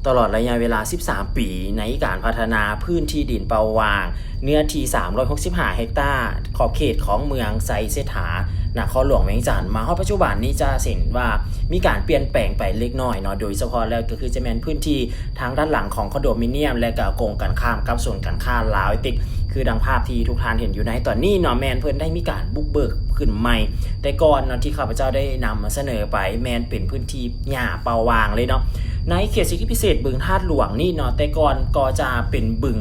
ຕະຫຼອດໄລຍະເວລາສິບສາມປີ ໃນການພັດທະນາພື້ນທີ່ດິນເປົ່າວ່າງ ເນື້ອທີ່ສາມຮ້ອຍຫົກສິບຫ້າເຮັກຕາ ຂອບເຂດຂອງເມືອງໄຊເສດຖາ ນະຄອນຫຼວງວຽງຈັນ ມາຮອດປັດຈຸບັນນີ້ຈະເຫັນວ່າມີການປ່ຽນແປງໄປເລັກນ້ອຍເນາະ, ໂດຍສະເພາະແລ້ວກໍຄືຈະແມ່ນພື້ນທີ່ທາງດ້ານຫຼັງຂອງຄອນໂດມິນຽມ ແລະກະກົງກັນຂ້າມກັບສູນການຄ້າລາວໄອເຕັກ ຄືດັ່ງພາບທີ່ທຸກທ່ານເຫັນຢູ່ໃນຕອນນີ້ເນາະ, ແມ່ນເພິ່ນໄດ້ມີການບຸກເບີກຂຶ້ນໃໝ່. ແຕ່ກ່ອນເນາະ ທີ່ຂ້າພະເຈົ້າໄດ້ນຳມາສະເໜີໄປ ແມ່ນເປັນພື້ນທີ່ຫຍ້າເປົ່າວ່າງເລີຍເນາະ. ໃນເຂດເສດຖະກິດພິເສດບຶງທາດຫຼວງນີ້ເນາະ, ແຕ່ກ່ອນກໍຈະເປັນບຶງ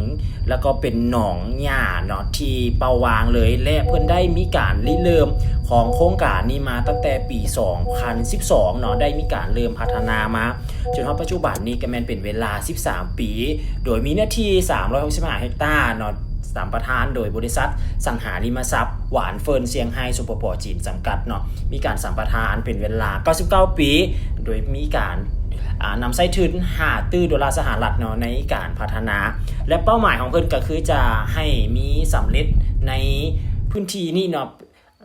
ແລ້ວກໍເປັນໜອງຫຍ້າເນາະ ທີ່ເປົ່າວ່າງເລີຍ ແລະເພິ່ນໄດ້ມີການລິເລີ່ມຂອງໂຄງການນີ້ມາຕັ້ງແຕ່ປີສອງພັນສິບສອງເນາະ, ໄດ້ມີການເລີ່ມພັດທະນາມາ ຈົນຮອດປັດຈຸບັນນີ້ກໍແມ່ນເປັນເວລາສິບສາມປີ ໂດຍມີເນື້ອທີ່ສາມຮ້ອຍຫົກສິບຫ້າເຮັກຕາເນາະ, ສຳປະທານໂດຍບໍລິສັດສັງຫາລິມະຊັບ ຫວານເຟິນຊຽງໄຮ້ ສປປ ຈີນ ຈຳກັດເນາະ, ມີການສຳປະທານເປັນເວລາເກົ້າສິບເກົ້າປີ ໂດຍມີການ ອ່າ ນຳໃຊ້ທຶນຫ້າຕື້ໂດລາສະຫະລັດເນາະ ໃນການພັດທະນາ ແລະເປົ້າໝາຍຂອງເພິ່ນກໍຄືຈະໃຫ້ມີສຳເລັດໃນພື້ນທີ່ນີ້ເນາະ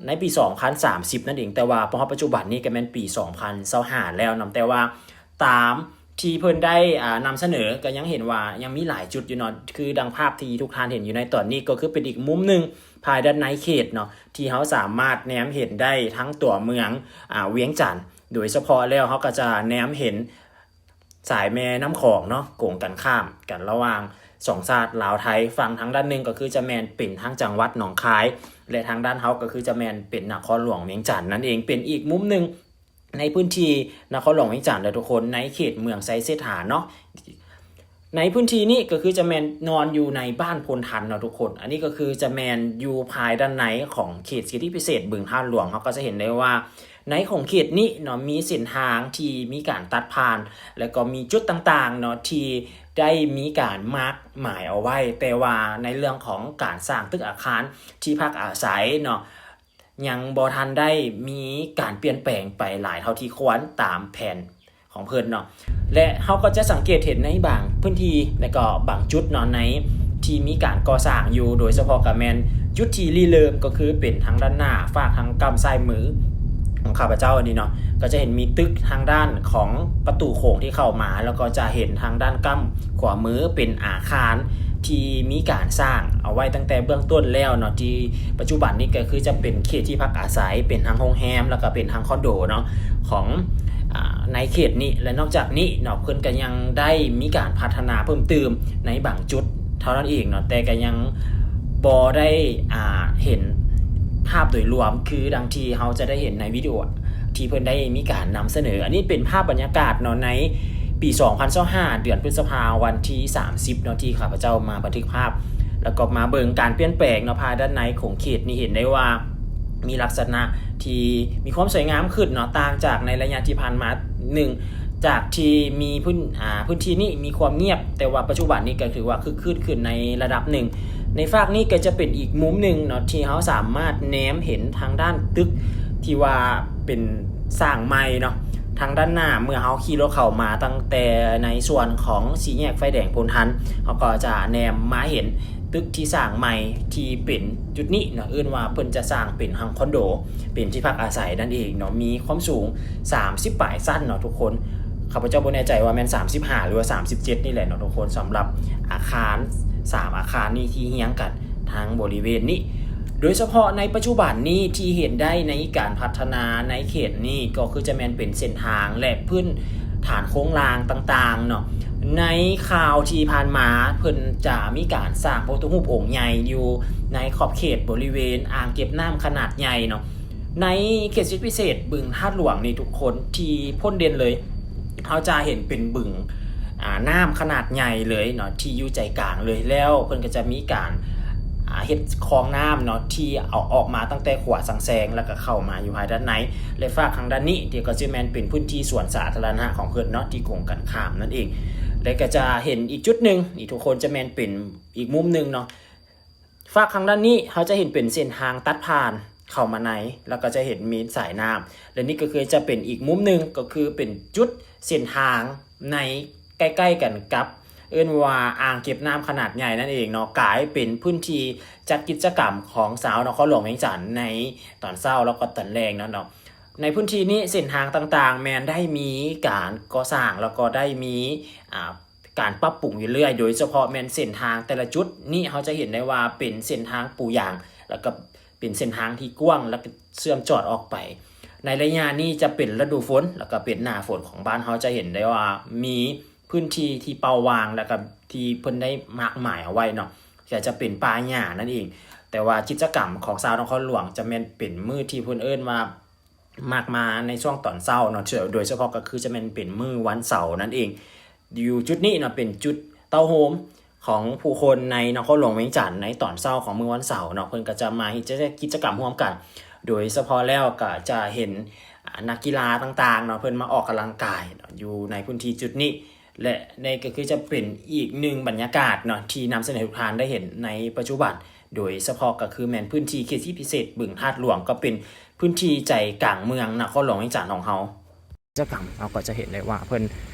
ໃນປີສອງພັນສາມສິບນັ້ນເອງ, ແຕ່ວ່າມາຮອດປັດຈຸບັນນີ້ກໍແມ່ນປີສອງພັນຊາວຫ້າແລ້ວເນາະ, ແຕ່ວ່າຕາມທີ່ເພິ່ນໄດ້ ອ່າ ນຳສະເໜີກໍຍັງເຫັນວ່າຍັງມີຫຼາຍຈຸດຢູ່ເນາະ, ຄືດັ່ງພາບທີ່ທຸກທ່ານເຫັນຢູ່ໃນຕອນນີ້ ກໍຄືເປັນອີກມຸມໜຶ່ງພາຍດ້ານໃນເຂດເນາະ ທີ່ເຮົາສາມາດແນມເຫັນໄດ້ທັງຕົວເມືອງ ອ່າ ວຽງຈັນ, ໂດຍສະເພາະແລ້ວເຮົາກໍຈະແນມເຫັນ ສາຍແມ່ນ້ຳຂອງເນາະ ກົງກັນຂ້າມກັນລະຫວ່າງສອງຊາດລາວໄທ, ຝັ່ງທາງດ້ານໜຶ່ງກໍຄືຈະແມ່ນເປັນທາງຈັງຫວັດໜອງຄາຍ ແລະທາງດ້ານເຮົາກໍຄືຈະແມ່ນເປັນນະຄອນຫຼວງວຽງຈັນນັ້ນເອງ. ເປັນອີກມຸມໜຶ່ງໃນພື້ນທີ່ນະຄອນຫຼວງວຽງຈັນເດີທຸກຄົນ, ໃນເຂດເມືອງໄຊເສດຖາເນາະ. ໃນພື້ນທີ່ນີ້ກໍຄືຈະແມ່ນນອນຢູ່ໃນບ້ານໂພນທັນເນາະທຸກຄົນ, ອັນນີ້ກໍຄືຈະແມ່ນຢູ່ພາຍດ້ານໃນຂອງເຂດເສດຖະກິດພິເສດບຶງທາດຫຼວງ. ເຮົາກໍຈະເຫັນໄດ້ວ່າ ໃນຂົງເຂດນີ້ເນາະ ມີເສັ້ນທາງທີ່ມີການຕັດຜ່ານ ແລະກໍມີຈຸດຕ່າງໆເນາະ ທີ່ໄດ້ມີການມາກໝາຍເອົາໄວ້, ແຕ່ວ່າໃນເລື່ອງຂອງການສ້າງຕຶກອາຄານທີ່ພັກອາໄສເນາະ ຍັງບໍ່ທັນໄດ້ມີການປ່ຽນແປງໄປຫຼາຍເທົ່າທີ່ຄວນຕາມແຜນ ຂອງເພິ່ນເນາະ ແລະເຮົາກໍຈະສັງເກດເຫັນໃນບາງພື້ນທີ່ ແລະກໍບາງຈຸດເນາະ ໃນທີ່ມີການກໍ່ສ້າງຢູ່, ໂດຍສະເພາະກໍແມ່ນຈຸດທີ່ລິເລີ່ມ ກໍຄືເປັນທາງດ້ານໜ້າ ຟາກທາງກ້ຳຊ້າຍມືຂອງຂ້າພະເຈົ້ານີ້ເນາະ, ກໍຈະເຫັນມີຕຶກທາງດ້ານຂອງປະຕູໂຂງທີ່ເຂົ້າມາ, ແລ້ວກໍຈະເຫັນທາງດ້ານກ້ຳຂວາມືເປັນອາຄານທີ່ມີການສ້າງເອົາໄວ້ຕັ້ງແຕ່ເບື້ອງຕົ້ນແລ້ວເນາະ, ທີ່ປັດຈຸບັນນີ້ກໍຄືຈະເປັນເຂດທີ່ພັກອາໄສ, ເປັນທັງໂຮງແຮມ ແລ້ວກໍເປັນທັງຄອນໂດເນາະ ຂອງ ອາ ໃນເຂດນີ້. ແລະນອກຈາກນີ້ເນາະ ເພິ່ນກໍຍັງໄດ້ມີການພັດທະນາເພີ່ມຕື່ມໃນບາງຈຸດເທົ່ານັ້ນເອງເນາະ, ແຕ່ກໍຍັງບໍ່ໄດ້ ອາ ເຫັນພາບໂດຍລວມ ຄືດັ່ງທີ່ເຮົາຈະໄດ້ເຫັນໃນວິດີໂອທີ່ເພິ່ນໄດ້ມີການນຳສະເໜີ. ອັນນີ້ເປັນພາບບັນຍາກາດເນາະ ໃນປີສອງພັນຊາວຫ້າ ເດືອນພຶດສະພາ ວັນທີສາມສິບເນາະ ທີ່ຂ້າພະເຈົ້າມາບັນທຶກພາບ ແລ້ວກໍມາເບິ່ງການປ່ຽນແປງເນາະ ພາຍດ້ານໃນຂົງເຂດນີ້ ເຫັນໄດ້ວ່າ ມີລັກສະນະທີ່ມີຄວາມສວຍງາມຂຶ້ນເນາະ, ຕ່າງຈາກໃນໄລຍະທີ່ຜ່ານມາໜຶ່ງ ຈາກທີ່ມີພື້ນ ອາ ພື້ນທີ່ນີ້ມີຄວາມງຽບ, ແຕ່ວ່າປັດຈຸບັນນີ້ກໍຖືວ່າຄຶກຄື້ນຂຶ້ນໃນລະດັບໜຶ່ງ. ໃນຟາກນີ້ກໍຈະເປັນອີກມຸມໜຶ່ງເນາະ ທີ່ເຮົາສາມາດແນມເຫັນທາງດ້ານຕຶກທີ່ວ່າເປັນສ້າງໃໝ່ເນາະ, ທາງດ້ານໜ້າ ເມື່ອເຮົາຂີ່ລົດເຂົ້າມາຕັ້ງແຕ່ໃນສ່ວນຂອງສີ່ແຍກໄຟແດງໂພນທັນ, ເຮົາກໍຈະແນມມາເຫັນ ຕຶກທີ່ສ້າງໃໝ່ທີ່ເປັນຈຸດນີ້ເນາະ, ເອີ້ນວ່າເພິ່ນຈະສ້າງເປັນຫ້ອງຄອນໂດ ເປັນທີ່ພັກອາໄສນັ້ນເອງເນາະ, ມີຄວາມສູງສາມສິບປາຍຊັ້ນເນາະທຸກຄົນ. ຂ້າພະເຈົ້າບໍ່ແນ່ໃຈວ່າແມ່ນສາມສິບຫ້າ ຫຼືວ່າສາມສິບເຈັດນີ້ແຫຼະເນາະທຸກຄົນ, ສຳລັບອາຄານສາມອາຄານນີ້ທີ່ຮຽງກັນທາງບໍລິເວນນີ້. ໂດຍສະເພາະໃນປັດຈຸບັນນີ້ທີ່ເຫັນໄດ້ໃນການພັດທະນາໃນເຂດນີ້ ກໍຄືຈະແມ່ນເປັນເສັ້ນທາງ ແລະ ພື້ນຖານໂຄງລ່າງຕ່າງໆເນາະ. ໃນຄາວທີ່ຜ່ານມາ ເພິ່ນຈະມີການສ້າງພະພຸດທະຮູບອົງໃຫຍ່ຢູ່ໃນຂອບເຂດບໍລິເວນອ່າງເກັບນ້ຳຂະໜາດໃຫຍ່ເນາະ. ໃນເຂດເສດຖະກິດພິເສດບຶງທາດຫຼວງນີ້ທຸກຄົນ ທີ່ພົ້ນເດັ່ນເລີຍ ເຮົາຈະເຫັນເປັນບຶງ ອາ ນ້ຳຂະໜາດໃຫຍ່ເລີຍເນາະ ທີ່ຢູ່ໃຈກາງເລີຍ, ແລ້ວເພິ່ນກໍຈະມີການ ອາ ເຮັດຄອງນ້ຳເນາະ ທີ່ເອົາອອກມາຕັ້ງແຕ່ຂົວສັງແຊງ ແລ້ວກໍເຂົ້າມາຢູ່ພາຍດ້ານໃນ ແລະ ຟາກທາງດ້ານນີ້ ທີ່ກໍຈະແມ່ນເປັນພື້ນທີ່ສວນສາທາລະນະຂອງເພິ່ນເນາະ ທີ່ກົງກັນຂ້າມນັ້ນເອງ. ແລະ ກໍຈະເຫັນອີກຈຸດໜຶ່ງ ນີ້ທຸກຄົນ ຈະແມ່ນເປັນອີກມຸມໜຶ່ງເນາະ, ຟາກທາງດ້ານນີ້ ເຮົາຈະເຫັນເປັນເສັ້ນທາງຕັດຜ່ານເຂົ້າມາໃນ ແລ້ວກໍຈະເຫັນມີສາຍນ້ຳ ແລະ ນີ້ກໍຄືຈະເປັນອີກມຸມໜຶ່ງ ກໍຄືເປັນຈຸດເສັ້ນທາງໃນ ໃກ້ໆກັນກັບ ເອີ້ນວ່າອ່າງເກັບນ້ຳຂະໜາດໃຫຍ່ນັ້ນເອງເນາະ, ກາຍເປັນພື້ນທີ່ຈັດກິດຈະກຳຂອງຊາວນະຄອນຫຼວງວຽງຈັນໃນຕອນເຊົ້າ ແລ້ວກໍຕອນແລງນັ້ນເນາະ. ໃນພື້ນທີ່ນີ້ເສັ້ນທາງຕ່າງໆ ແມ່ນໄດ້ມີການກໍ່ສ້າງ ແລ້ວກໍໄດ້ມີ ອ່າ ການປັບປຸງຢູ່ເລື້ອຍ ໂດຍສະເພາະແມ່ນເສັ້ນທາງແຕ່ລະຈຸດນີ້ ເຮົາຈະເຫັນໄດ້ວ່າເປັນເສັ້ນທາງປູຢາງ ແລ້ວກໍເປັນເສັ້ນທາງທີ່ກວ້າງ ແລ້ວກໍເຊື່ອມຈອດອອກໄປ. ໃນໄລຍະນີ້ຈະເປັນລະດູຝົນ ແລ້ວກໍເປັນໜ້າຝົນຂອງບ້ານເຮົາ ຈະເຫັນໄດ້ວ່າມີພື້ນທີ່ທີ່ເປົ່າວ່າງ ແລ້ວກໍທີ່ເພິ່ນໄດ້ມາກໝາຍເອົາໄວ້ເນາະ ກໍຈະເປັນປ່າຫຍ້ານັ້ນເອງ. ແຕ່ວ່າກິດຈະກຳຂອງຊາວນະຄອນຫຼວງຈະແມ່ນເປັນມື້ທີ່ເພິ່ນເອີ້ນວ່າ ມັກມາໃນຊ່ວງຕອນເຊົ້າເນາະ ໂດຍສະເພາະກໍຄືຈະແມ່ນເປັນມື້ວັນເສົານັ້ນເອງ. ຢູ່ຈຸດນີ້ເນາະ ເປັນຈຸດເຕົ້າໂຮມຂອງຜູ້ຄົນໃນນະຄອນຫຼວງວຽງຈັນໃນຕອນເຊົ້າຂອງມື້ວັນເສົາເນາະ ເພິ່ນກໍຈະມາເຮັດກິດຈະກຳຮ່ວມກັນ ໂດຍສະເພາະແລ້ວກໍຈະເຫັນ ອາ ນັກກິລາຕ່າງໆເນາະ ເພິ່ນມາອອກກຳລັງກາຍເນາະ ຢູ່ໃນພື້ນທີ່ຈຸດນີ້. ແລະ ນີ້ກໍຄືຈະເປັນອີກໜຶ່ງບັນຍາກາດເນາະ ທີ່ນຳສະເໜີໃຫ້ທຸກທ່ານໄດ້ເຫັນໃນປັດຈຸບັນ ໂດຍສະເພາະກໍຄືແມ່ນພື້ນທີ່ເຂດເສດຖະກິດພິເສດບຶງທາດຫຼວງ ກໍເປັນພື້ນທີ່ໃຈກາງເມືອງນະຄອນຫຼວງວຽງຈັນຂອງເຮົາ. ກິດຈະກຳເຮົາກໍຈະເຫັນໄດ້ວ່າເພິ່ນ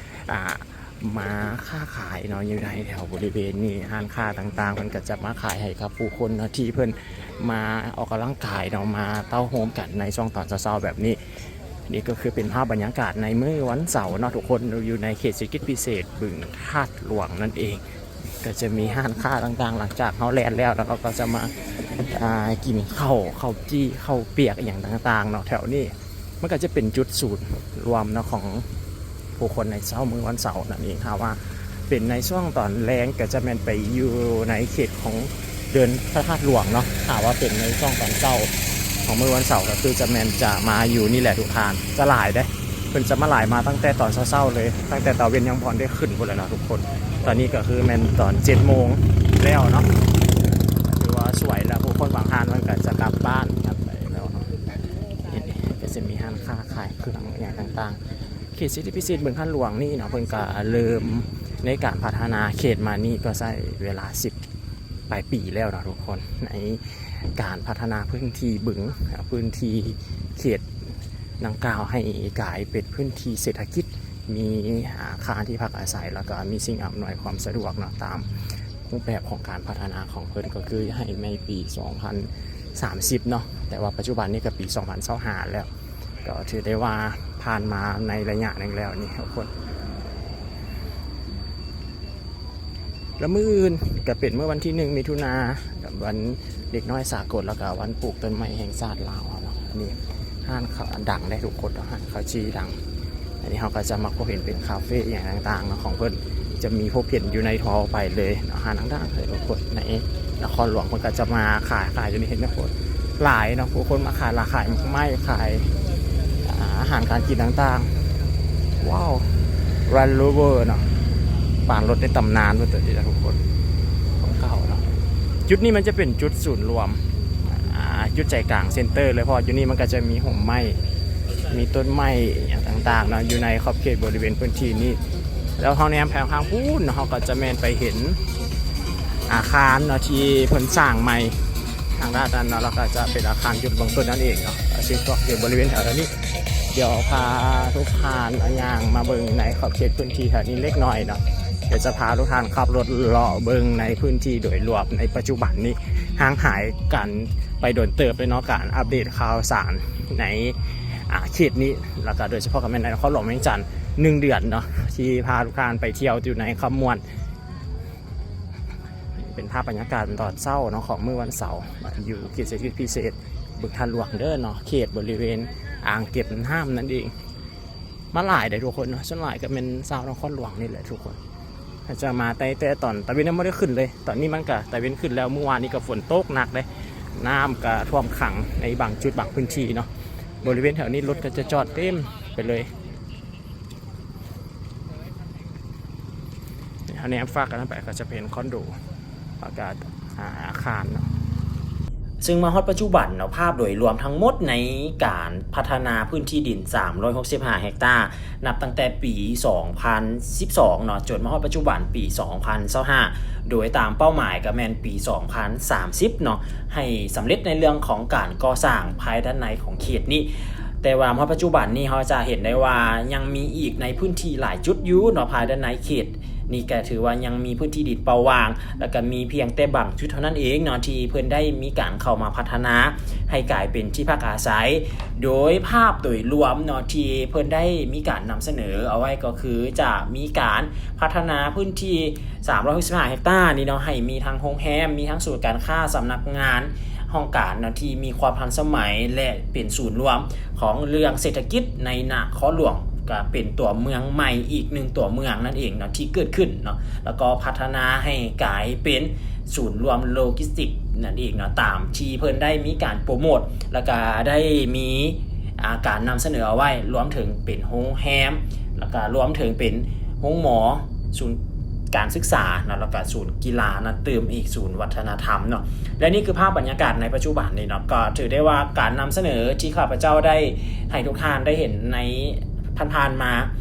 ອ່າ ມາຄ້າຂາຍເນາະ ຢູ່ໃນແຖວບໍລິເວນນີ້ ຮ້ານຄ້າຕ່າງໆ ເພິ່ນກໍຈະມາຂາຍໃຫ້ກັບຜູ້ຄົນເນາະ ທີ່ເພິ່ນມາອອກກຳລັງກາຍເນາະ ມາເຕົ້າໂຮມກັນໃນຊ່ວງຕອນເຊົ້າໆແບບນີ້. ນີ້ກໍຄືເປັນພາບບັນຍາກາດໃນມື້ວັນເສົາເນາະ ທຸກຄົນ ຢູ່ໃນເຂດເສດຖະກິດພິເສດບຶງທາດຫຼວງນັ້ນເອງ. ກໍຈະມີຮ້ານຄ້າຕ່າງໆ ຫຼັງຈາກເຮົາແລ່ນແລ້ວ ແລ້ວເຮົາກໍຈະມາ ອ່າ ກິນເຂົ້າ ເຂົ້າຈີ່ ເຂົ້າປຽກ ອີ່ຫຍັງຕ່າງໆເນາະ ແຖວນີ້. ມັນກໍຈະເປັນຈຸດສູນລວມເນາະ ຂອງຜູ້ຄົນໃນເຊົ້າມື້ວັນເສົານັ້ນເອງ. ຖ້າວ່າເປັນໃນຊ່ວງຕອນແລງ ກໍຈະແມ່ນໄປຢູ່ໃນເຂດຂອງເດີ່ນພະທາດຫຼວງເນາະ. ຖ້າວ່າເປັນໃນຊ່ວງຕອນເຊົ້າຂອງມື້ວັນເສົາ ກໍຄືຈະແມ່ນຈະມາຢູ່ນີ້ແຫຼະທຸກທ່ານ ຈະຫຼາຍເດ້. ເພິ່ນຈະມາຫຼາຍມາຕັ້ງແຕ່ຕອນເຊົ້າໆເລີຍ ຕັ້ງແຕ່ຕາເວັນຍັງບໍ່ທັນໄດ້ຂຶ້ນພຸ້ນແຫຼະເນາະທຸກຄົນ. ຕອນນີ້ກໍຄືແມ່ນຕອນເຈັດໂມງແລ້ວເນາະ ຖືວ່າສວຍແລ້ວ ຜູ້ຄົນບາງທ່ານເພິ່ນກໍຈະກັບບ້ານກັນໄປແລ້ວເນາະ. ນີ້ກໍຈະມີຮ້ານຄ້າຂາຍເຄື່ອງອີ່ຫຍັງຕ່າງໆ. ເຂດເສດຖະກິດພິເສດບຶງທາດຫຼວງນີ້ເນາະ ເພິ່ນກໍເລີ່ມໃນການພັດທະນາເຂດມານີ້ກໍໃຊ້ເວລາສິບປາຍປີແລ້ວເນາະທຸກຄົນ ໃນ ການພັດທະນາພື້ນທີ່ບຶງ ພື້ນທີ່ເຂດດັ່ງກ່າວໃຫ້ກາຍເປັນພື້ນທີ່ເສດຖະກິດ ມີອາຄານທີ່ພັກອາໄສ ແລ້ວກໍມີສິ່ງອຳນວຍຄວາມສະດວກເນາະ ຕາມຮູບແບບຂອງການພັດທະນາຂອງເພິ່ນ ກໍຄືໃຫ້ໃນປີສອງພັນສາມສິບເນາະ ແຕ່ວ່າປັດຈຸບັນນີ້ກໍປີສອງພັນຊາວຫ້າແລ້ວ ກໍຖືໄດ້ວ່າຜ່ານມາໃນໄລຍະໜຶ່ງແລ້ວນີ້ທຸກຄົນ. ແລ້ວມື້ອື່ນກໍເປັນມື້ວັນທີໜຶ່ງມິຖຸນາ ວັນເດັກນ້ອຍສາກົນ ແລ້ວກໍວັນປູກຕົ້ນໄມ້ແຫ່ງຊາດລາວເນາະ. ອັນນີ້ຮ້ານເຂົ້າອັນດັງເດ້ທຸກຄົນເນາະ ຮ້ານເຂົ້າຈີ່ດັງ. ອັນນີ້ເຮົາກໍຈະມາພົບເຫັນເປັນຄາເຟອີ່ຫຍັງຕ່າງໆເນາະ ຂອງເພິ່ນ ຈະມີພົບເຫັນຢູ່ໃນທົ່ວໄປເລີຍເນາະ ຮ້ານດັງໆເລີຍທຸກຄົນ. ໃນນະຄອນຫຼວງເພິ່ນກໍຈະມາຂາຍ ຂາຍຢູ່ນີ້ເຫັນທຸກຄົນ ຫຼາຍເນາະ ຜູ້ຄົນມາຂາຍຫຼາກຂາຍໝາກໄມ້ ຂາຍ ອາ ອາຫານການກິນຕ່າງໆ. ວ້າວ Land Rover ເນາະ ປານລົດໃນຕຳນານເພິ່ນຕົວນີ້ນະທຸກຄົນ ຂອງເກົ່າເນາະ. ຈຸດນີ້ມັນຈະເປັນຈຸດສູນລວມ ອາ ຈຸດໃຈກາງ center ເລີຍ ເພາະວ່າຢູ່ນີ້ມັນກໍຈະມີຮົ່ມໄມ້ ມີຕົ້ນໄມ້ອີ່ຫຍັງຕ່າງໆເນາະ ຢູ່ໃນຂອບເຂດບໍລິເວນພື້ນທີ່ນີ້. ແລ້ວເຮົາແນມໄປທາງພຸ້ນເນາະ ເຮົາກໍຈະແມ່ນໄປເຫັນອາຄານເນາະ ທີ່ເພິ່ນສ້າງໃໝ່ ທາງດ້ານນັ້ນເນາະ ແລ້ວກໍຈະເປັນອາຄານຈຸດເບື້ອງຕົ້ນນັ້ນເອງເນາະ. ເຊິ່ງກໍເປັນບໍລິເວນແຖວນີ້ ດຽວພາທຸກທ່ານຍ່າງມາເບິ່ງໃນຂອບເຂດພື້ນທີ່ແຖວນີ້ເລັກນ້ອຍເນາະ. ດຽວຈະພາທຸກທ່ານຂັບລົດເລາະເບິ່ງໃນພື້ນທີ່ໂດຍລວມໃນປັດຈຸບັນນີ້ ຫ່າງຫາຍກັນໄປດົນເຕີບເລີຍເນາະ ການອັບເດດຂ່າວສານໃນ ອາ ເຂດນີ້ ແລ້ວກໍໂດຍສະເພາະກໍແມ່ນໃນນະຄອນຫຼວງວຽງຈັນ ໜຶ່ງເດືອນເນາະ ທີ່ພາທຸກທ່ານໄປທ່ຽວຢູ່ໃນຄຳມ່ວນ. ເປັນພາບບັນຍາກາດຕອນເຊົ້າເນາະ ຂອງມື້ວັນເສົາ ຢູ່ເຂດເສດຖະກິດພິເສດບຶງທາດຫຼວງເດີເນາະ ເຂດບໍລິເວນອ່າງເກັບນ້ຳນັ້ນເອງ. ມາຫຼາຍເດ້ທຸກຄົນເນາະ ສ່ວນຫຼາຍກໍແມ່ນຊາວນະຄອນຫຼວງນີ້ແຫຼະທຸກຄົນ ອາດຈະມາແຕ່ ແຕ່ຕອນຕາເວັນຍັງບໍ່ໄດ້ຂຶ້ນເລີຍ. ຕອນນີ້ມັນກໍຕາເວັນຂຶ້ນແລ້ວ ມື້ວານນີ້ກໍຝົນຕົກໜັກເດ້ ນ້ຳກໍຖ້ວມຂັງໃນບາງຈຸດບາງພື້ນທີ່ເນາະ. ບໍລິເວນແຖວນີ້ລົດກໍຈະຈອດເຕັມໄປເລີຍ. ເຮົາແນມຟາກກັນໄປກໍຈະເປັນຄອນໂດ ແລ້ວກໍ ອາ ອາຄານເນາະ. ເຊິ່ງມາຮອດປັດຈຸບັນເນາະ ພາບໂດຍລວມທັງໝົດໃນການພັດທະນາພື້ນທີ່ດິນສາມຮ້ອຍຫົກສິບຫ້າເຮັກຕາ ນັບຕັ້ງແຕ່ປີສອງພັນສິບສອງເນາະ ຈົນມາຮອດປັດຈຸບັນປີສອງພັນຊາວຫ້າ ໂດຍຕາມເປົ້າໝາຍກໍແມ່ນປີສອງພັນສາມສິບເນາະ ໃຫ້ສຳເລັດໃນເລື່ອງຂອງການກໍ່ສ້າງພາຍດ້ານໃນຂອງເຂດນີ້. ແຕ່ວ່າມາຮອດປັດຈຸບັນນີ້ ເຮົາຈະເຫັນໄດ້ວ່າຍັງມີອີກໃນພື້ນທີ່ຫຼາຍຈຸດຢູ່ເນາະ ພາຍດ້ານໃນເຂດ ນີ້ກໍຖືວ່າຍັງມີພື້ນທີ່ດິນເປົ່າວ່າງ ແລ້ວກໍມີພຽງແຕ່ບາງຈຸດເທົ່ານັ້ນເອງເນາະ ທີ່ເພິ່ນໄດ້ມີການເຂົ້າມາພັດທະນາໃຫ້ກາຍເປັນທີ່ພັກອາໄສ. ໂດຍພາບໂດຍລວມເນາະ ທີ່ເພິ່ນໄດ້ມີການນຳສະເໜີເອົາໄວ້ກໍຄືຈະມີການພັດທະນາພື້ນທີ່ສາມຮ້ອຍຫົກສິບຫ້າເຮັກຕານີ້ເນາະ ໃຫ້ມີທັງໂຮງແຮມ, ມີທັງສູນການຄ້າ, ສຳນັກງານ, ຫ້ອງການເນາະ ທີ່ມີຄວາມທັນສະໄໝ ແລະ ເປັນສູນລວມຂອງເລື່ອງເສດຖະກິດໃນນະຄອນຫຼວງ ກໍເປັນຕົວເມືອງໃໝ່ອີກໜຶ່ງຕົວເມືອງນັ້ນເອງເນາະ ທີ່ເກີດຂຶ້ນເນາະ ແລ້ວກໍພັດທະນາໃຫ້ກາຍເປັນສູນລວມໂລຈິສຕິກນັ້ນເອງເນາະ ຕາມທີ່ເພິ່ນໄດ້ມີການໂປຣໂມດ ແລ້ວກໍໄດ້ມີ ອ່າ ການນຳສະເໜີເອົາໄວ້ ລວມເຖິງເປັນໂຮງແຮມ ແລ້ວກໍລວມເຖິງເປັນໂຮງໝໍ, ສູນການສຶກສາເນາະ ແລ້ວກໍສູນກິລານະຕື່ມອີກ, ສູນວັດທະນະທຳເນາະ. ແລະ ນີ້ຄືພາບບັນຍາກາດໃນປັດຈຸບັນນີ້ເນາະ, ກໍຖືໄດ້ວ່າການນຳສະເໜີທີ່ຂ້າພະເຈົ້າໄດ້ໃຫ້ທຸກທ່ານໄດ້ເຫັນໃນຜ່ານໆມາ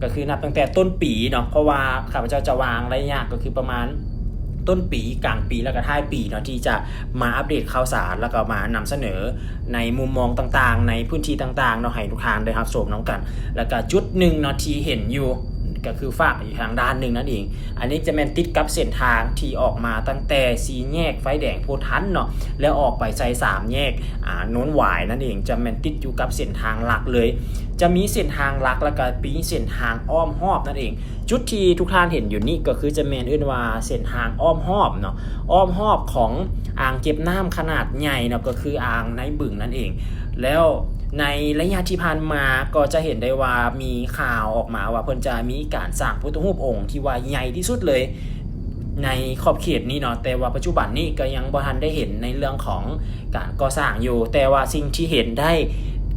ກໍຄືນັບຕັ້ງແຕ່ຕົ້ນປີເນາະ, ເພາະວ່າຂ້າພະເຈົ້າຈະວາງໄລຍະກໍຄືປະມານ ຕົ້ນປີ, ກາງປີ ແລ້ວກໍທ້າຍປີເນາະ ທີ່ຈະມາອັບເດດຂ່າວສານ ແລ້ວກໍມານຳສະເໜີໃນມຸມມອງຕ່າງໆ ໃນພື້ນທີ່ຕ່າງໆເນາະ ໃຫ້ທຸກທ່ານໄດ້ຮັບຊົມນຳກັນ. ແລ້ວກໍຈຸດໜຶ່ງເນາະ ທີ່ເຫັນຢູ່ ກໍຄືຟາກອີກທາງດ້ານໜຶ່ງນັ້ນເອງ. ອັນນີ້ຈະແມ່ນຕິດກັບເສັ້ນທາງທີ່ອອກມາຕັ້ງແຕ່ສີ່ແຍກໄຟແດງໂພທັນເນາະ ແລ້ວອອກໄປໃສ່ສາມແຍກ ອ່າ ໂນນຫວາຍນັ້ນເອງ, ຈະແມ່ນຕິດຢູ່ກັບເສັ້ນທາງຫຼັກເລີຍ. ຈະມີເສັ້ນທາງຫຼັກ ແລ້ວກໍມີເສັ້ນທາງອ້ອມຮອບນັ້ນເອງ. ຈຸດທີ່ທຸກທ່ານເຫັນຢູ່ນີ້ກໍຄືຈະແມ່ນເອີ້ນວ່າເສັ້ນທາງອ້ອມຮອບເນາະ, ອ້ອມຮອບຂອງອ່າງເກັບນ້ຳຂະໜາດໃຫຍ່ເນາະ, ກໍຄືອ່າງໃນບຶງນັ້ນເອງ. ແລ້ວໃນໄລຍະທີ່ຜ່ານມາກໍຈະເຫັນໄດ້ວ່າມີຂ່າວອອກມາວ່າເພິ່ນຈະມີການສ້າງພຸດທະຮູບອົງທີ່ວ່າໃຫຍ່ທີ່ສຸດເລີຍໃນຂອບເຂດນີ້ເນາະ, ແຕ່ວ່າປັດຈຸບັນນີ້ກໍຍັງບໍ່ທັນໄດ້ເຫັນໃນເລື່ອງຂອງ ການກໍ່ສ້າງຢູ່, ແຕ່ວ່າສິ່ງທີ່ເຫັນໄດ້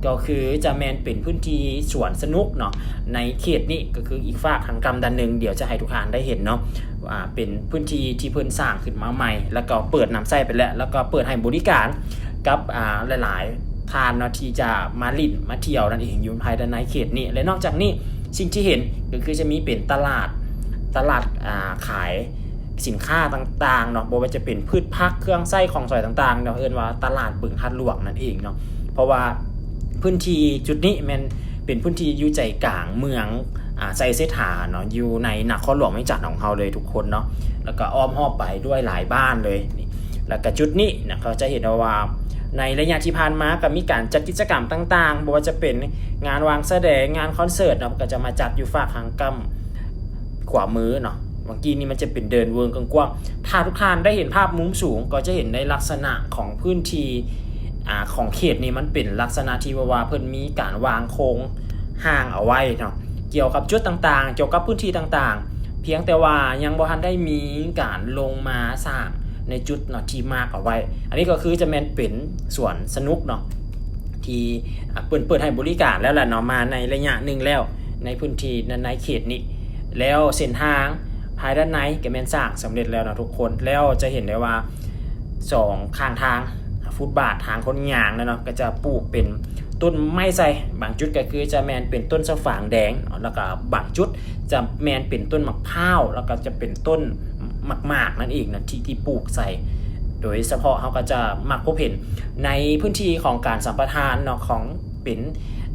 ກໍຄືຈະແມ່ນເປັນພື້ນທີ່ສວນສະໜຸກເນາະ ໃນເຂດນີ້ ກໍຄືອີກຟາກທາງກ້ຳດ້ານໜຶ່ງ, ດຽວຈະໃຫ້ທຸກທ່ານໄດ້ເຫັນເນາະ ອ່າ ເປັນພື້ນທີ່ທີ່ເພິ່ນສ້າງຂຶ້ນມາໃໝ່ ແລ້ວກໍເປີດນຳໃຊ້ໄປແລ້ວ ແລ້ວກໍເປີດໃຫ້ບໍລິການກັບ ອ່າ ຫຼາຍໆທ່ານເນາະ ທີ່ຈະມາຫຼິ້ນມາທ່ຽວນັ້ນເອງ ຢູ່ພາຍໃນເຂດນີ້. ແລະ ນອກຈາກນີ້ ສິ່ງທີ່ເຫັນກໍຄືຈະມີເປັນຕະຫຼາດ, ຕະຫຼາດ ອ່າ ຂາຍ ສິນຄ້າຕ່າງໆເນາະ, ບໍ່ວ່າຈະເປັນພືດຜັກ, ເຄື່ອງໃຊ້, ຂອງສອຍຕ່າງໆເນາະ, ເອີ້ນວ່າຕະຫຼາດບຶງທາດຫຼວງນັ້ນເອງເນາະ. ເພາະວ່າພື້ນທີ່ຈຸດນີ້ແມ່ນເປັນພື້ນທີ່ຢູ່ໃຈກາງເມືອງ ອ່າ ໄຊເສດຖາເນາະ, ຢູ່ໃນນະຄອນຫຼວງວຽງຈັນຂອງເຮົາເລີຍທຸກຄົນເນາະ, ແລ້ວກໍອ້ອມຮອບໄປດ້ວຍຫຼາຍບ້ານເລີຍ. ແລ້ວກໍຈຸດນີ້ນະ ເຮົາຈະເຫັນໄດ້ວ່າໃນໄລຍະທີ່ຜ່ານມາກໍມີການຈັດກິດຈະກຳຕ່າງໆ, ບໍ່ວ່າຈະເປັນງານວາງສະແດງ, ງານຄອນເສີດເນາະ, ເພິ່ນກໍຈະມາຈັດຢູ່ຟາກທາງກ້ຳ ຂວາມືເນາະ, ເມື່ອກີ້ນີ້ມັນຈະເປັນເດີ່ນເວີງກວ້າງໆ. ຖ້າທຸກທ່ານໄດ້ເຫັນພາບມຸມສູງ ກໍຈະເຫັນໃນລັກສະນະຂອງພື້ນທີ່ ອ່າ ຂອງເຂດນີ້ ມັນເປັນລັກສະນະທີ່ວ່າ ວ່າເພິ່ນມີການວາງໂຄງຮ່າງເອົາໄວ້ເນາະ ກ່ຽວກັບຈຸດຕ່າງໆ, ກ່ຽວກັບພື້ນທີ່ຕ່າງໆ, ພຽງແຕ່ວ່າຍັງບໍ່ທັນໄດ້ມີການລົງມາສ້າງໃນຈຸດເນາະ ທີ່ມາກເອົາໄວ້. ອັນນີ້ກໍຄືຈະແມ່ນເປັນສວນສະໜຸກເນາະ ທີ່ ອ່າ ເພິ່ນເປີດໃຫ້ບໍລິການແລ້ວແຫຼະເນາະ, ມາໃນໄລຍະໜຶ່ງແລ້ວ ໃນພື້ນທີ່ ໃນ ໃນເຂດນີ້. ແລ້ວເສັ້ນທາງພາຍດ້ານໃນກໍແມ່ນສ້າງສຳເລັດແລ້ວເນາະທຸກຄົນ. ແລ້ວຈະເຫັນໄດ້ວ່າສອງຂ້າງທາງ ຟຸດບາດທາງຄົນຍ່າງເນາະ ກໍຈະປູກເປັນຕົ້ນໄມ້ໃສ່, ບາງຈຸດກໍຄືຈະແມ່ນເປັນຕົ້ນສະຝາງແດງເນາະ, ແລ້ວກໍບາງຈຸດຈະແມ່ນເປັນຕົ້ນໝາກພ້າວ ແລ້ວກໍຈະເປັນຕົ້ນໝາກໝາກນັ້ນເອງເນາະ ທີ່ ທີ່ປູກໃສ່. ໂດຍສະເພາະເຮົາກໍຈະມັກພົບເຫັນໃນພື້ນທີ່ຂອງການສຳປະທານເນາະ ຂອງ ເປັນ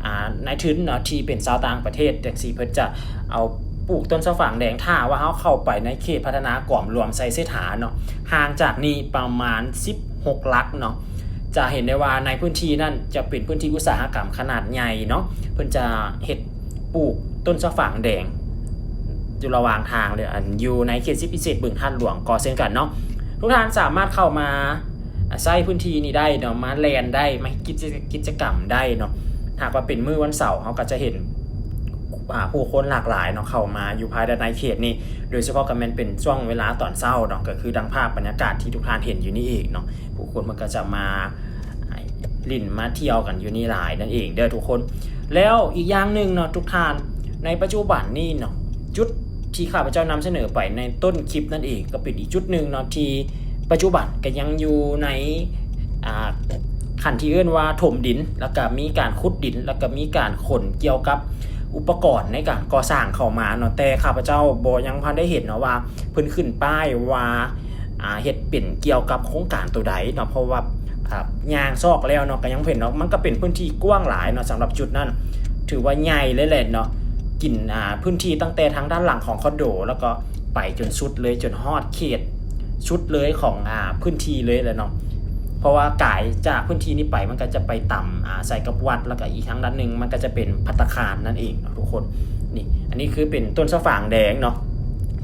ອ່າ ນາຍທຶນເນາະ ທີ່ເປັນຊາວຕ່າງປະເທດຈັ່ງຊີ້ ເພິ່ນຈະເອົາປູກຕົ້ນສະຝາງແດງ. ຖ້າວ່າເຮົາເຂົ້າໄປໃນເຂດພັດທະນາກອມລວມໄຊເສດຖາເນາະ ຫ່າງຈາກນີ້ປະມານສິບຫົກຫຼັກເນາະ, ຈະເຫັນໄດ້ວ່າໃນພື້ນທີ່ນັ້ນຈະເປັນພື້ນທີ່ອຸດສາຫະກຳຂະໜາດໃຫຍ່ເນາະ, ເພິ່ນຈະເຮັດ ປູກຕົ້ນສະຝາງແດງຢູ່ລະຫວ່າງທາງເລີຍ, ອັນຢູ່ໃນເຂດສິດພິເສດບຶງທາດຫຼວງກໍເຊັ່ນກັນເນາະ. ທຸກທ່ານສາມາດເຂົ້າມາໃຊ້ພື້ນທີ່ນີ້ໄດ້ເນາະ, ມາແລ່ນໄດ້, ມາເຮັດກິດຈະ ກິດຈະກຳໄດ້ເນາະ. ຫາກວ່າເປັນມື້ວັນເສົາ ເຮົາກໍຈະເຫັນ ອ່າ ຜູ້ຄົນຫຼາກຫຼາຍເນາະ ເຂົ້າມາຢູ່ພາຍໃນເຂດນີ້, ໂດຍສະເພາະກໍແມ່ນເປັນຊ່ວງເວລາຕອນເຊົ້າເນາະ, ກໍຄືດັ່ງພາບບັນຍາກາດທີ່ທຸກທ່ານເຫັນຢູ່ນີ້ເອງເນາະ. ຜູ້ຄົນມັນກໍຈະມາຫຼິ້ນມາທ່ຽວກັນຢູ່ນີ້ຫຼາຍນັ້ນເອງເດີທຸກຄົນ. ແລ້ວອີກຢ່າງໜຶ່ງເນາະທຸກທ່ານ, ໃນປັດຈຸບັນນີ້ເນາະ ຈຸດທີ່ຂ້າພະເຈົ້ານຳສະເໜີໄປໃນຕົ້ນຄລິບນັ້ນເອງ ກໍເປັນອີກຈຸດໜຶ່ງເນາະ ທີ່ປັດຈຸບັນກໍຍັງຢູ່ໃນ ອ່າ ຂັ້ນທີ່ເອີ້ນວ່າຖົມດິນ, ແລ້ວກໍມີການຂຸດດິນ, ແລ້ວກໍມີການຂົນກ່ຽວກັບອຸປະກອນໃນການກໍ່ສ້າງເຂົ້າມາເນາະ, ແຕ່ຂ້າພະເຈົ້າບໍ່ ຍັງບໍ່ທັນໄດ້ເຫັນເນາະວ່າເພິ່ນຂຶ້ນປ້າຍວ່າ ອ່າ ເຮັດເປັນກ່ຽວກັບໂຄງການໂຕໃດເນາະ, ເພາະວ່າ ອ່າ ຍ່າງຊອກແລ້ວເນາະ ກໍຍັງບໍ່ເຫັນເນາະ. ມັນກໍເປັນພື້ນທີ່ກວ້າງຫຼາຍເນາະ ສຳລັບຈຸດນັ້ນ ຖືວ່າໃຫຍ່ເລີຍແຫຼະເນາະ, ກິນ ອ່າ ພື້ນທີ່ຕັ້ງແຕ່ທາງດ້ານຫຼັງຂອງຄອນໂດ ແລ້ວກໍ ໄປຈົນສຸດເລີຍ ຈົນຮອດເຂດສຸດເລີຍຂອງ ອາ ພື້ນທີ່ເລີຍແຫຼະເນາະ. ເພາະວ່າກາຍຈາກພື້ນທີ່ນີ້ໄປ ມັນກໍຈະໄປຕຳ ອາ ໃສ່ກັບວັດ ແລ້ວກໍອີກທາງດ້ານໜຶ່ງ ມັນກໍຈະເປັນພັດຕາຄານນັ້ນເອງເນາະທຸກຄົນ. ນີ້ ອັນນີ້ຄືເປັນຕົ້ນສະຝາງແດງເນາະ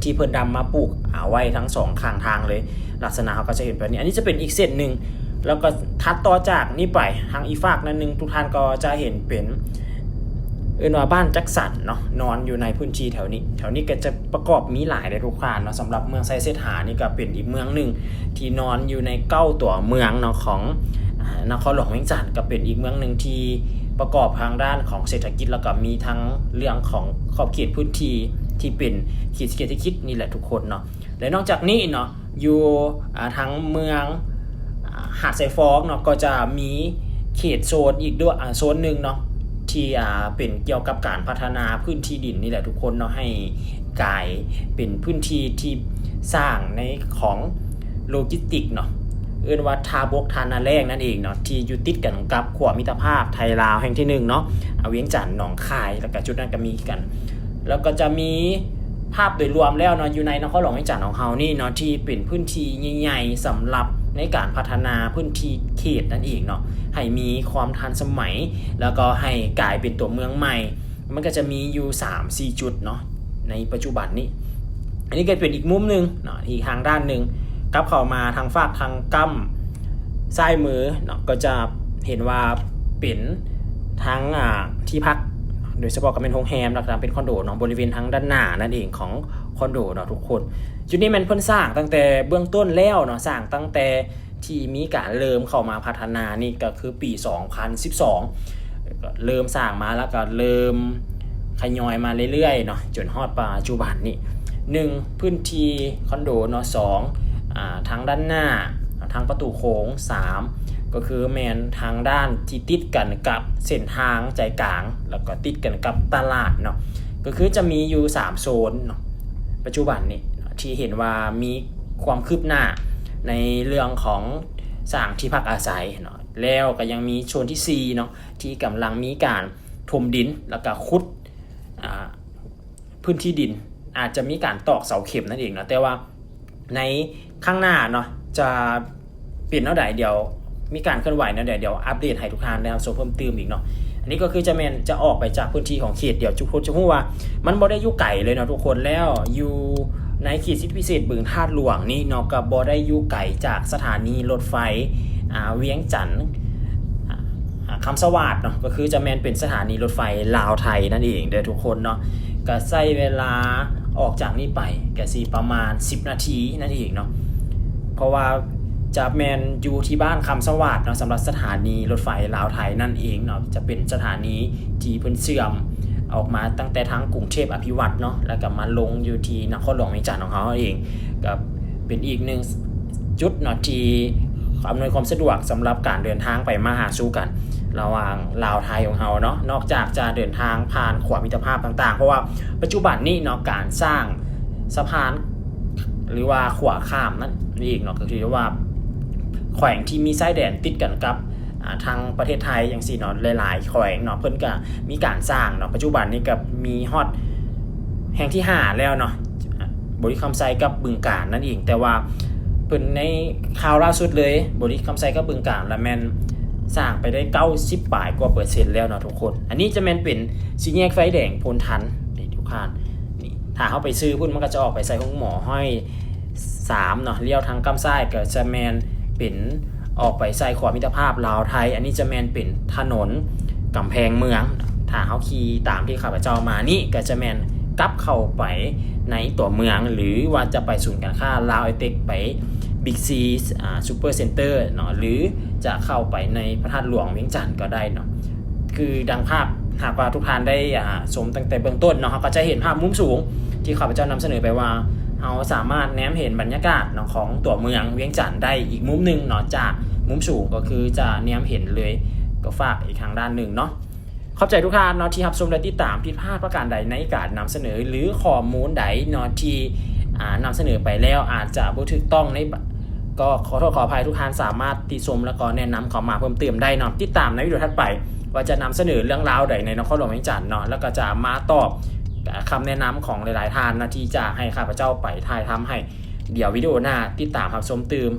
ທີ່ເພິ່ນນຳມາປູກ ອາ ໄວ້ທັງສອງຂ້າງທາງເລີຍ. ລັກສະນະເຮົາກໍຈະເຫັນແບບນີ້. ອັນນີ້ຈະເປັນອີກເສັ້ນໜຶ່ງ ແລ້ວກໍຖັດຕໍ່ຈາກນີ້ໄປທາງອີກຟາກນັ້ນໜຶ່ງ ທຸກທ່ານກໍຈະເຫັນເປັນ ເອີ້ນວ່າບ້ານຈັກສັນເນາະ ນອນຢູ່ໃນພື້ນທີ່ແຖວນີ້. ແຖວນີ້ກໍຈະປະກອບມີຫຼາຍເດ້ທຸກທ່ານເນາະ. ສຳລັບເມືອງໄຊເສດຖານີ້ກໍເປັນອີກເມືອງໜຶ່ງທີ່ນອນຢູ່ໃນເກົ້າຕົວເມືອງເນາະ ຂອງ ອາ ນະຄອນຫຼວງວຽງຈັນ, ກໍເປັນອີກເມືອງໜຶ່ງທີ່ປະກອບທາງດ້ານຂອງເສດຖະກິດ ແລ້ວກໍມີທັງເລື່ອງຂອງຂອບເຂດພື້ນທີ່ທີ່ເປັນເຂດເສດຖະກິດນີ້ແຫຼະທຸກຄົນເນາະ. ແລະນອກຈາກນີ້ເນາະ ຢູ່ ອາ ທາງເມືອງ ອາ ຫາດຊາຍຟອງເນາະ ກໍຈະມີເຂດໂຊນອີກດ້ວຍ ອາ ໂຊນໜຶ່ງເນາະ ທີ່ ອາ ເປັນກ່ຽວກັບການພັດທະນາພື້ນທີ່ດິນນີ້ແຫຼະທຸກຄົນເນາະ ໃຫ້ກາຍເປັນພື້ນທີ່ທີ່ສ້າງໃນຂອງໂລຈິສຕິກເນາະ ເອີ້ນວ່າທ່າບົກທ່ານາແລ້ງນັ້ນເອງເນາະ ທີ່ຢູ່ຕິດກັນກັບຂົວມິດຕະພາບໄທລາວແຫ່ງທີໜຶ່ງເນາະ ອາ ວຽງຈັນ ໜອງຄາຍ ແລ້ວກໍຈຸດນັ້ນກໍມີຄືກັນ. ແລ້ວກໍຈະມີພາບໂດຍລວມແລ້ວເນາະ ຢູ່ໃນນະຄອນຫຼວງວຽງຈັນຂອງເຮົານີ້ເນາະ ທີ່ເປັນພື້ນທີ່ໃຫຍ່ໆ ສຳລັບໃນການພັດທະນາພື້ນທີ່ເຂດນັ້ນເອງເນາະ ໃຫ້ມີຄວາມທັນສະໄໝ ແລ້ວກໍໃຫ້ກາຍເປັນຕົວເມືອງໃໝ່ ມັນກໍຈະມີຢູ່ສາມສີ່ຈຸດເນາະ ໃນປັດຈຸບັນນີ້. ອັນນີ້ກໍເປັນອີກມຸມໜຶ່ງເນາະ ອີກທາງດ້ານໜຶ່ງ ກັບເຂົ້າມາທາງຟາກທາງກ້ຳຊ້າຍມືເນາະ ກໍຈະເຫັນວ່າເປັນທາງ ອາ ທີ່ພັກ ໂດຍສະເພາະກໍແມ່ນໂຮງແຮມ ແລ້ວກໍເປັນຄອນໂດເນາະ ບໍລິເວນທາງດ້ານໜ້ານັ້ນເອງຂອງຄອນໂດເນາະທຸກຄົນ. ຈຸດນີ້ແມ່ນເພິ່ນສ້າງຕັ້ງແຕ່ເບື້ອງຕົ້ນແລ້ວເນາະ ສ້າງຕັ້ງແຕ່ ທີ່ມີການເລີ່ມເຂົ້າມາພັດທະນານີ້ກໍຄືປີສອງພັນສິບສອງ ກໍເລີ່ມສ້າງມາ ແລ້ວກໍເລີ່ມຂະຫຍາຍມາເລື້ອຍໆເນາະ ຈົນຮອດປັດຈຸບັນນີ້ ໜຶ່ງ ພື້ນທີ່ຄອນໂດເນາະ ສອງ ອາ ທາງດ້ານໜ້າ ທາງປະຕູໂຂງ ສາມ ກໍຄືແມ່ນທາງດ້ານທີ່ຕິດກັນກັບເສັ້ນທາງໃຈກາງ ແລ້ວກໍຕິດກັນກັບຕະຫຼາດເນາະ ກໍຄືຈະມີຢູ່ສາມໂຊນເນາະ ປັດຈຸບັນນີ້ທີ່ເຫັນວ່າມີ ຄວາມຄືບໜ້າໃນເລື່ອງຂອງສ້າງທີ່ພັກອາໄສເນາະ ແລ້ວກໍຍັງມີໂຊນທີສີ່ເນາະ ທີ່ກຳລັງມີການຖົມດິນ ແລ້ວກໍຂຸດ ອາ ພື້ນທີ່ດິນ ອາດຈະມີການຕອກເສົາເຂັມນັ້ນເອງເນາະ ແຕ່ວ່າໃນຂ້າງໜ້າເນາະ ຈະເປັນແນວໃດ ດຽວມີການເຄື່ອນໄຫວແນວໃດ ດຽວອັບເດດໃຫ້ທຸກທ່ານໄດ້ຮັບຊົມເພີ່ມຕື່ມອີກເນາະ. ອັນນີ້ກໍຄືຈະແມ່ນຈະອອກໄປຈາກພື້ນທີ່ຂອງເຂດ ດຽວທຸກຄົນຈະຮູ້ວ່າມັນບໍ່ໄດ້ຢູ່ໄກເລີຍເນາະທຸກຄົນ ແລ້ວຢູ່ໃນເຂດສິດທິພິເສດບຶງທາດຫຼວງນີ້ເນາະ ກໍບໍ່ໄດ້ຢູ່ໄກຈາກສະຖານີລົດໄຟ ອາ ວຽງຈັນ ອາ ຄຳສະຫວາດເນາະ ກໍຄືຈະແມ່ນເປັນສະຖານີລົດໄຟລາວໄທນັ້ນເອງເດີທຸກຄົນເນາະ. ກໍໃຊ້ເວລາອອກຈາກນີ້ໄປກໍຊິປະມານສິບນາທີນັ້ນເອງເນາະ ເພາະວ່າຈະແມ່ນຢູ່ທີ່ບ້ານຄຳສະຫວາດເນາະ ສຳລັບສະຖານີລົດໄຟລາວໄທນັ້ນເອງເນາະ ຈະເປັນສະຖານີທີ່ເພິ່ນເຊື່ອມອອກມາຕັ້ງແຕ່ທາງກຸງເທບອະພິວັດເນາະ ແລ້ວກໍມາລົງຢູ່ທີ່ນະຄອນຫຼວງວຽງຈັນຂອງເຮົາເອງ ກໍເປັນອີກໜຶ່ງຈຸດເນາະ ທີ່ອຳນວຍຄວາມສະດວກສຳລັບການເດີນທາງໄປມາຫາສູ່ກັນ ລະຫວ່າງລາວໄທຂອງເຮົາເນາະ ນອກຈາກຈະເດີນທາງຜ່ານຂົວມິດຕະພາບຕ່າງໆ ເພາະວ່າປັດຈຸບັນນີ້ເນາະ ການສ້າງສະພານ ຫຼືວ່າຂົວຂ້າມນັ້ນເອງເນາະ ກໍຄືວ່າແຂວງທີ່ມີຊາຍແດນຕິດກັນກັບ ອາ ທາງປະເທດໄທຈັ່ງຊີ້ເນາະ ຫຼາຍໆແຂວງເນາະ ເພິ່ນກະມີການສ້າງເນາະ ປັດຈຸບັນນີ້ກະມີຮອດແຫ່ງທີຫ້າແລ້ວເນາະ ບໍລິຄຳໄຊກັບບຶງການນັ້ນເອງ ແຕ່ວ່າເພິ່ນໃນຂ່າວລ່າສຸດເລີຍ ບໍລິຄຳໄຊກັບບຶງການລະແມ່ນສ້າງໄປໄດ້ເກົ້າສິບປາຍກວ່າເປີເຊັນແລ້ວເນາະທຸກຄົນ. ອັນນີ້ຈະແມ່ນເປັນສີ່ແຍກໄຟແດງໂພນທັນ ນີ້ທຸກທ່ານ ນີ້ ຖ້າເຮົາໄປຊື່ພຸ້ນ ມັນກໍຈະອອກໄປໃສ່ໂຮງໝໍຫ້ອຍສາມເນາະ ລ້ຽວທາງກ້ຳຊ້າຍກໍຈະແມ່ນເປັນອອກໄປໃສ່ຂົວມິດຕະພາບລາວໄທ ອັນນີ້ຈະແມ່ນເປັນຖະໜົນກຳແພງເມືອງ. ຖ້າເຮົາຂີ່ຕາມທີ່ຂ້າພະເຈົ້າມານີ້ ກໍຈະແມ່ນກັບເຂົ້າໄປໃນຕົວເມືອງ ຫຼືວ່າຈະໄປສູນການຄ້າລາວໄອເຕັກ ໄປບິກຊີ ອາ ຊຸບເປີເຊັນເຕີເນາະ ຫຼືຈະເຂົ້າໄປໃນພະທາດຫຼວງວຽງຈັນກໍໄດ້ເນາະ. ຄືດັ່ງພາບ ຫາກວ່າທຸກທ່ານໄດ້ ອາ ຊົມຕັ້ງແຕ່ເບື້ອງຕົ້ນເນາະ ເຮົາກໍຈະເຫັນພາບມຸມສູງທີ່ຂ້າພະເຈົ້ານຳສະເໜີໄປວ່າ ເຮົາສາມາດແນມເຫັນບັນຍາກາດເນາະ ຂອງຕົວເມືອງວຽງຈັນໄດ້ອີກມຸມໜຶ່ງເນາະ ຈາກມຸມສູງ ກໍຄືຈະແນມເຫັນເລີຍ ກໍຝາກອີກທາງດ້ານໜຶ່ງເນາະ. ຂອບໃຈທຸກທ່ານເນາະທີ່ຮັບຊົມ ແລະ ຕິດຕາມ. ຜິດພາດປະການໃດໃນການນຳສະເໜີ ຫຼື ຂໍ້ມູນໃດເນາະທີ່ ອາ ນຳສະເໜີໄປແລ້ວອາດຈະບໍ່ຖືກຕ້ອງໃນ ກໍຂໍໂທດຂໍອະໄພ ທຸກທ່ານສາມາດຕິຊົມ ແລ້ວກໍແນະນຳເຂົ້າມາເພີ່ມເຕີມໄດ້ເນາະ. ຕິດຕາມໃນວິດີໂອຖັດໄປ ວ່າຈະນຳສະເໜີເລື່ອງລາວໃດໃນນະຄອນຫຼວງວຽງຈັນເນາະ ແລ້ວກໍຈະມາຕອບ ຄຳແນະນຳຂອງຫຼາຍໆທ່ານນະ ທີ່ຈະໃຫ້ຂ້າພະເຈົ້າໄປຖ່າຍທຳໃຫ້. ດຽວວິດີໂອໜ້າຕິດຕາມຮັບຊົມຕື່ມ.